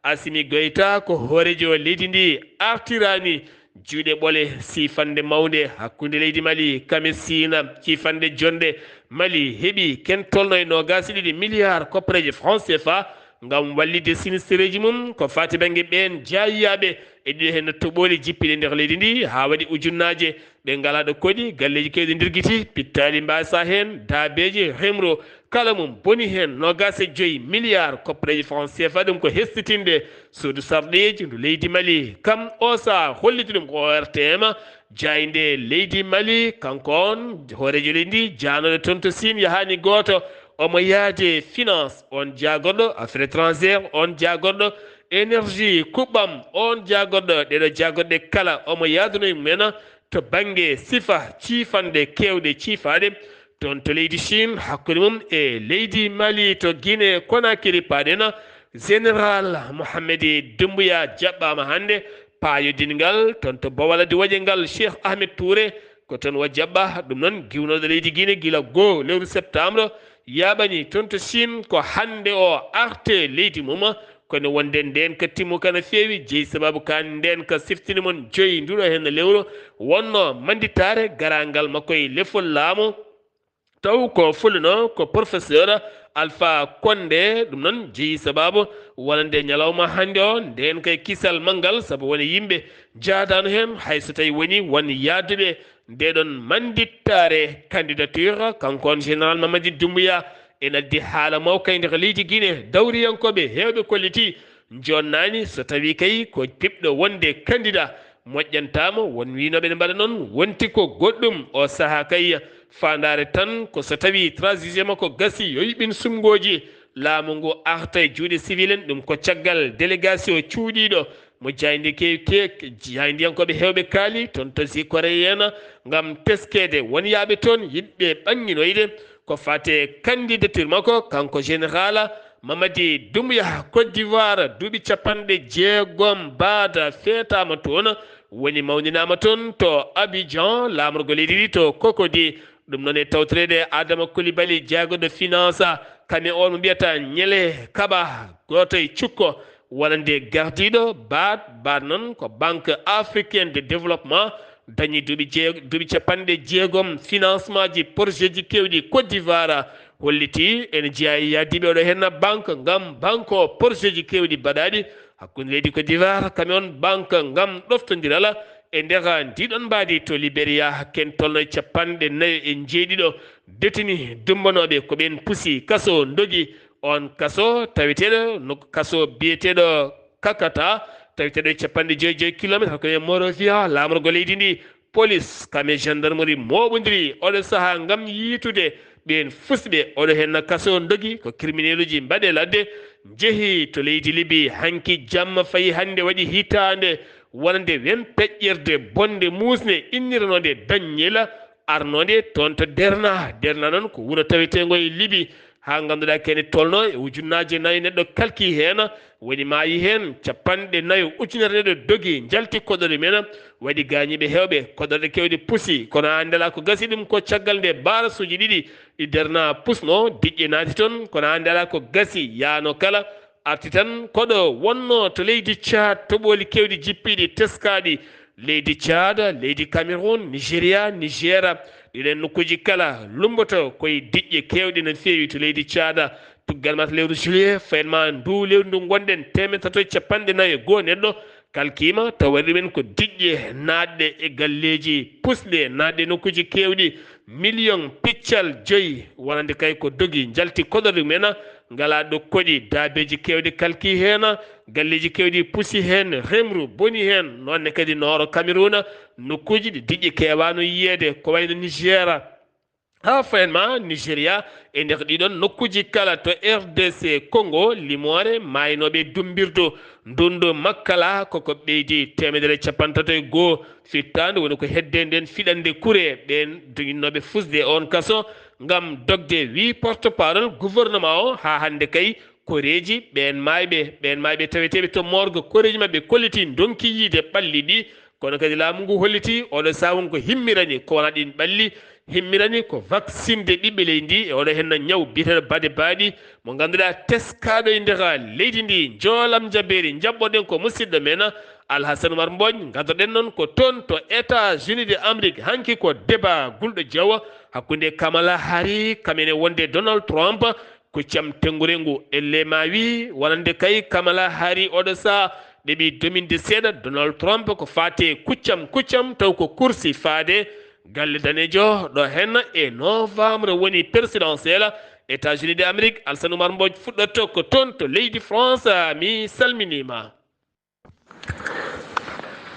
Assimi Goïta ko hooreejo leydi ndi artiraani juuɗe ɓole. Siifannde mawnde hakkunde leydi Mali kame Siina, siifannde jonnde Mali heɓi ken tolno e noogaas e ɗiɗi milliard koppareeje franc C F A, ngam wallitde sinistereeji mum ko faati bannge ɓeen jaayiyaaɓe e ɗiɗo heen toɓooli jippiiɗe nder leydi ndi, haa waɗi ujunnaaje ɓe ngalaa ɗo koɗi, galleeji keewɗi ndirgiti, pittaali mbaasa heen, daabeeji, remro, kala mum boni heen noogaas e joy miliyaar koppareeji franc C F A, ɗum ko hestitinde suudu sarɗiiji ndu leydi Mali. Kam o sahaa holliti ɗum ko O R T M, jaaynde leydi Mali, kanko on hooreejo leydi ndi, jaanooɗo toon to Siin, yahaani gooto, omo yaade finance, on jaagorɗo affaires étrangères, on jaagorɗo énergie, kuɓɓam, on jaagorɗo, ɗeɗo jaagorɗe kala, omo yaaduno e mumen to bannge sifa ciifanɗe keewɗe ciifaaɗe toon to leydi Chine, hakkunde mum e leydi Mali. To Guinée Conakry paaɗen, Général Mohamed Doumbouya jaɓɓaama hannde paayodingal toon to Bawal Diwaje ngal, Cheikh Ahmed Touré, ko toon o jaɓɓaa. Ɗum noon, giwnooɗo leydi Guinée gila goo lewru septembre, yaaɓani toon to Chine ko hannde o arte leydi mum, kono wonde ndeen ka timmuka no feewi, jeyi sababu ka ndeen ka siftini mon joyi nduɗo heen lewru, wonno mandittaare garaangal makko e lefol laamu. Taw ko fulino ko professeur Alpha Condé, ɗum noon jeyi sababu wonande ñalawma hannde o, ndeen kay kisal manngal, sabu woni yimɓe jaadaano heen, hay so tawi woni won yaaduɓe ndeɗon mandittaare candidature. Kanko on Général Mamadi Doumbouya ene addi haala mawka e nder leydi Guinée. Dawriyankooɓe heewɓe kolliti jonnaani so tawi kay ko piɓɗo wonde candidat, moƴƴantaama. Won wiynooɓe ne mbaɗa noon, wonti ko goɗɗum. O sahaa kay, faandaare tan ko so tawi transition makko gasi, yo yuɓɓin suɓngooji, laamu ngu arta e juuɗe civil en. Ɗum ko caggal délégation cuuɗiiɗo mo jaaynde ke-, ke-, jaayndiyankooɓe heewɓe kaali toon to Ziguinchor en, ngam teskeede wonyaaɓe toon yiɗɓe ɓannginoyde ko faati e candidature makko, kanko Général Mamadi Doumbouya. Côte d'Ivoire, duuɓi capanɗe jeegom baada feetaama toon, woni mawninaama toon to Abidjan, laamorgo leydi ndi to Cocody. Ɗum noon e tawtoreede Adama Coulibaly, jaagorɗo finance, kame on mo mbiyata Ñele Kaba, gooto e cukko wonande gardiiɗo baat. Baat noon ko Banque Africaine de Développement, dañi duuɓi jee-, duuɓi capanɗe jeegom financement ji projet ji keewɗi Côte d'Ivoire, holliti ene jeyaa e yaadiiɓe oɗo heen banque ngam banque o projet ji keewɗi baɗaaɗi hakkunde leydi Côte d'Ivoire, kame on banque ngam ɗoftondiral e nder ndiɗon mbaadi to Libéria, ken tolno e capanɗe nayo e njeeɗiɗo détenu dumbanooɓe ko ɓeen pusi kaso, ndogi on kaso taweteeɗo no kaso biyeteeɗo Kakata, taweteeɗo e capanɗe joyi joyi kilometre, ko e Monrovia, laamorgo leydi ndi. Police kam e gendarmerie mooɓondiri oɗo sahaa ngam yiitude ɓeen fusɓe. Oɗo heen kaso ndogi ko criminel uji mbaɗe ladde njehi to leydi Libi. Hanki jamma fayi hannde waɗi hitaande wonande wem peƴƴerde bonde muusnde inniranoonde Daññel, arnoonde toon to Derna. Derna noon ko wuro taweteengo e Libi, haa ngannduɗaa kene tolno e ujunnaaje nayo neɗɗo kalki heen, woni maayi heen capanɗe nayo ujunere neɗɗo dogi, njalti koɗorɗe men, waɗi gaañiiɓe heewɓe, koɗorɗe keewɗe pusi, kono haa hannde alaa ko gasi. Ɗum ko caggal nde barasuuji ɗiɗi ɗi Derna pusno, diƴƴe naati toon, kono haa hannde alaa ko gasi. Yaano kala arti tan koɗo wonno to leydi Tchad, toɓooli keewɗi jippiiɗi teskaaɗi leydi Tchad, leydi Cameroun, Nigeria, Niger, ɗiɗen nokkuuji kala lumboto koye diƴƴe keewɗe no feewi to leydi Tchad. Tuggal ma to lewru juillet, fayin ma ndu lewru ndu ngonɗen, teemedde tato e capanɗe nayo e goo neɗɗo kalkiima, taw waɗi ɗumen ko diƴƴe naatɗe e galleeji pusɗe, naatɗe e nokkuuji keewɗi, million piccal joyi wonande kay ko dogi, njalti koɗorɗe mumen, ngalaa ɗo koɗi, daabeeji keewɗi kalki heen, galleeji keewɗi pusi heen, remru boni heen, noon ne kadi nooro Cameroun, nokkuuji ɗi diƴƴe keewaano yiyeede, ko wayno Niger, haa fayin ma Nigeria, e nder ɗiɗon nokkuuji kala to R D C Congo, limoore maaynooɓe dummbirdu ndunndu Makkala koko ɓeydi teemedere capanɗe tato e goo fittaandu, woni ko hedde nden fiɗannde kure ɓeen duñinnooɓe fusde e oon kaso ngam dogde, wii porte-parole gouvernement o. Haa hannde kay koreeji ɓeen maayɓe, ɓeen maayɓe taweteeɓe to morgue, koreeji maɓɓe kolliti ndonki yiide ɓalli ɗi, kono kadi laamu ngu holliti oɗo sahaa won ko himmirani ko wonaa ɗin ɓalli, himmirani ko vaccinde ɓiɓɓe leydi ndi e oɗo henna ñaw biyeteeɗo bade baaɗi mo ngannduɗaa teskaaɗo e nder leydi ndi. Njoolam jabeeri njaɓɓoɗen ko musidɗo men Alhassane Oumar Mbodj. Ngaddoɗen noon ko toon to États-Unis de Amérique, hanki ko débat gulɗo jawa hakkunde Kamala Harris, kamene wonde Donald Trump, Kuccam tengure ngu, elle ma wi wonande kay Kamala Harris oɗo saha ɗeɓi dominde seeɗa Donald Trump ko fate kuccam kuccam, taw ko kursi faade galle danejo ɗo henna e novembre woni présidentiel États-Unis de Amérique. Alsan Oumar Mbodj fuɗɗoto ko toon to leydi France. Mi salminima.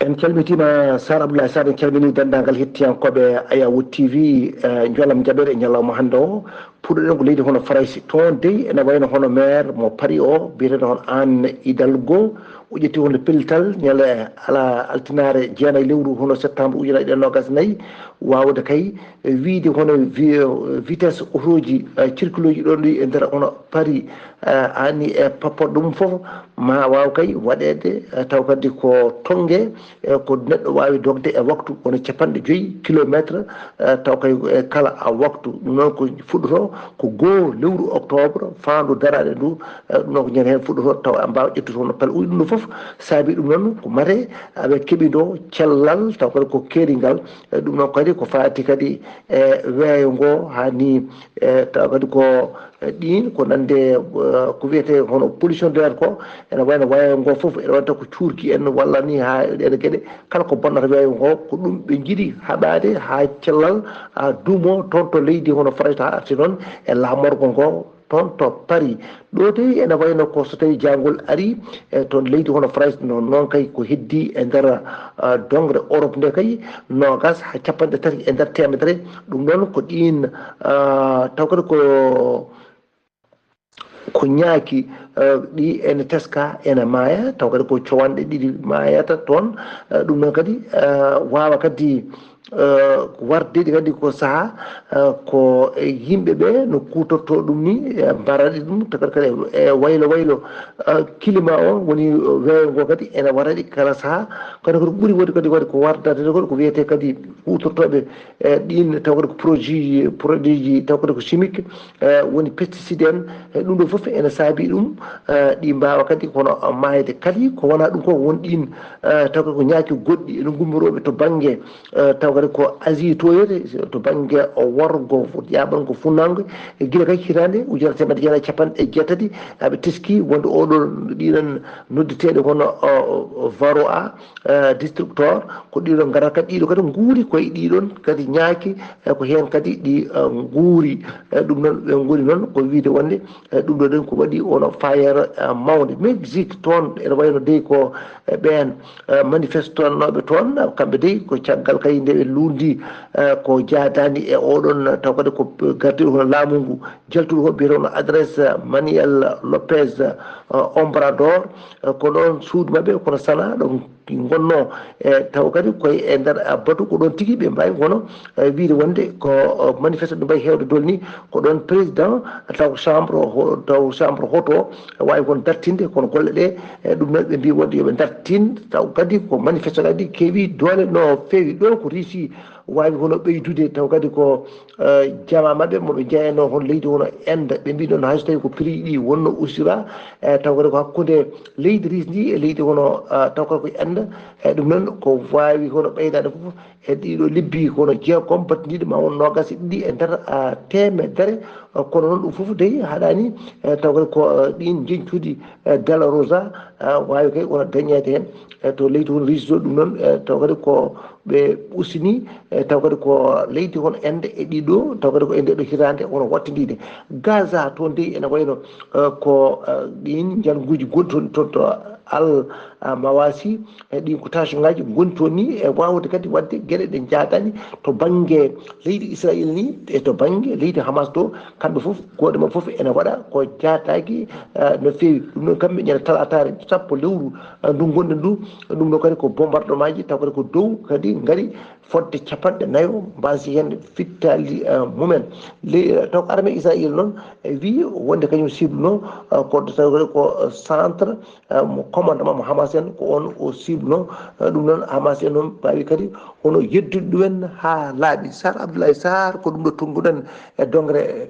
En calmitima Sar Abdoulaye Sar, en calmini denndaangal hettiyankooɓe Ayawood T V. Njolam jaɓere e ñalawma hannde o, puɗɗoɗen ko leydi hono Farayse. Toon dey ene wayno hono maire mo Paris o biyeteeɗo hono Anne Hidalgo, o ƴetti hono pellital ñande ala altinaare jeenayi lewru hono septembre ujunaaji ɗiɗi e noogas e nayi, waawde kay wiyde hono vitesse otooji circuleeji ɗon ɗi e nder hono Paris. Anni e papporɗe mum fof ma waaw kay waɗeede, taw kadi ko tonnge ko neɗɗo waawi dogde e waktu wona capanɗe joyi kilometre, taw kay e kala waktu. Ɗum noon ko fuɗɗoto ko goo lewru octobre faandu daraaɗe ndu. Ɗum noon ko ñande heen fuɗɗoto taw a mbaawa ƴettude hono pelle uji. Ɗum ɗo fof saabi ɗum noon ko mate aɓe keɓi ɗo cellal taw kadi ko keeringal. Ɗum noon kadi ko faati kadi e weeyo ngo haa ni taw kadi ko ɗiin ko nande ko wiyetee hono pollution de l'air ko ene wayno weeyo ngo fof ene waɗata ko cuurki en walla ni haa ɗeɗe geɗe kala ko bonnata weeyo ngo ko ɗum ɓe njiɗi haɓaade haa cellal dumo toon to leydi hono Farayse haa arti noon e laamorgo ngo toon to Paris. Ɗo dey ene wayno ko so tawi jangol ari e toon leydi hono Farayse noon noon kay ko heddi e nder dongre Europe nde kay noogas haa capanɗe tati e nder teemedere. Ɗum noon ko ɗiin taw kadi ko ko ñaaki ɗi ene teska ene maaya taw kadi ko cowanɗe ɗiɗi maayata toon. Ɗum noon kadi waawa kadi warde ɗi kadi ko saha ko yimɓe ɓe no kutorto ɗum ni mbaraɗi ɗum taw kadi kadi e waylo waylo climat o woni weeyo ngo kadi ene waɗaɗi kala saha. Kono kadi ɓuri wodi kadi waɗi ko wardade kadi ko wiyete kadi kutortoɓe ɗin taw kadi ko produit produit ji taw kadi ko chimique woni pesticide en. Ɗum ɗo fof ene saabi ɗum ɗi mbawa kadi kono mayde kadi ko wona ɗum ko won ɗin taw kadi ko ñaaki goɗɗi ene gummoroɓe to banggue taw kadi ko Asie to yete to banggue o worgo yaɓan ko funnangue gila kay hitande ujunere temedde jeena capanɗe jeetati aɓe teski wonde oɗo ɗiɗon noddeteɗe kono Varroa destructeur ko ɗiɗon ngara kadi ɗiɗo kadi nguuri koye ɗiɗon kadi ñaaki ko heen kadi ɗi nguuri. Ɗum noon ɓe ngoni noon ko wiide wonde ɗum ɗo ɗen ko waɗi ono fayere mawde Mexique toon ene wayno dey ko ɓeen manifestanooɓe toon kamɓe dey ko caggal kay nde ɓe lundi ko jaadani e oɗon taw kadi ko gardiɗo hono laamu ngu jaltuɗo ko biyeteɗo adresse Manuel Lopez Obrador. Ko ɗon suudu maɓɓe kono sana ɗo ngonno e taw kadi koye e nder batu ko ɗon tigi ɓe mbawi kono wiide wonde ko manifeste ɓe mbawi hewde dolni ko ɗon président taw chambre taw chambre hoto wawi kon dartinde kono golle ɗe. Ɗum noon ɓe mbi wonde yooɓe dartin taw kadi ko manifeste kadi kewi doole no fewi ɗo ko Russie wawi hono ɓeydude taw kadi ko jama maɓɓe moɓe jeyano hono leydi hono Inde ɓe mbi noon hayso tawi ko prix ɗi wonno usira e taw kadi ko hakkude leydi Russie ndi e leydi hono taw kadi ko Inde. E ɗum noon ko wawi hono ɓeydade fof e ɗiɗo lebbi kono jeegom battidiɗo ma won nogas e ɗiɗi e nder temedere. Kono noon ɗum fof dey haɗani taw kadi ko ɗin jeñcuɗi Della Rosa wawi kay wona dañede hen e to leydi hono Russie ɗum noon taw kadi ko ɓe usini e taw kadi ko leydi hono Inde e ɗiɗo taw kadi ko e nde ɗo hitande hono wattidide Gaza toon dey ene wayno ko ɗin njanguji gonti toon to Al Mawasi e ɗin ko tâche ngaji gonti toon ni e wawde kadi wadde gueɗe ɗe jaadani to banggue leydi Israël ni e to banggue leydi Hamas to kamɓe foof goto mabɓe foof ene waɗa ko jaataki no fewi. Ɗum noon kamɓe ñande talatare sappo lewru ndu gonɗen ndu ɗum ɗo kadi ko bombardement ji taw kadi ko dow kadi gaari fodde capanɗe nayo mbasi hen fittali mumen. Taw ko armée Israël noon wi wonde kañum sibno ko taw kadi ko centre mo commandement mo Hamas en ko on o sibno. Ɗum noon Hamas en noon mbawi kadi hono yeddude ɗumen ha laaɓi. Sar Abdoulaye Sar ko ɗum ɗo tonnguɗen e dongre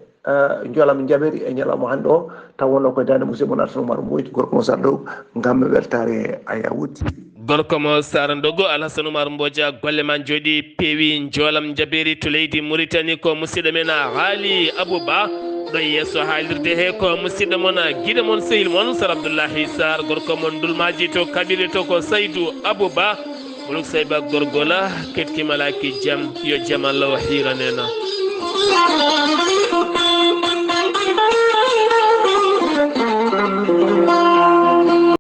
jolam jaɓeri e ñalawma hannde o taw wonno koye dande musidɗo mon Alsan Oumar Mbodj gorko mo Sar Dow gam weltare Ayawood T V. Gorko mo Sar Dogo Alhassan Oumar Mbodja golle ma jooɗi peewi jolam jaɓeri to leydi Mauritanie ko musidɗo men Haali Abou Ba. Ɗo yeeso haalirde he ko musidɗo mon, giɗo mon, sehil mon, Sar Abdoullahi Sarr, gorko mon Ndulmaaji to Kabiri to ko Saydou Abouba, Muluk Sayba Gorgola, keɗki malaaki jam, yo jam Allah o hiiranena.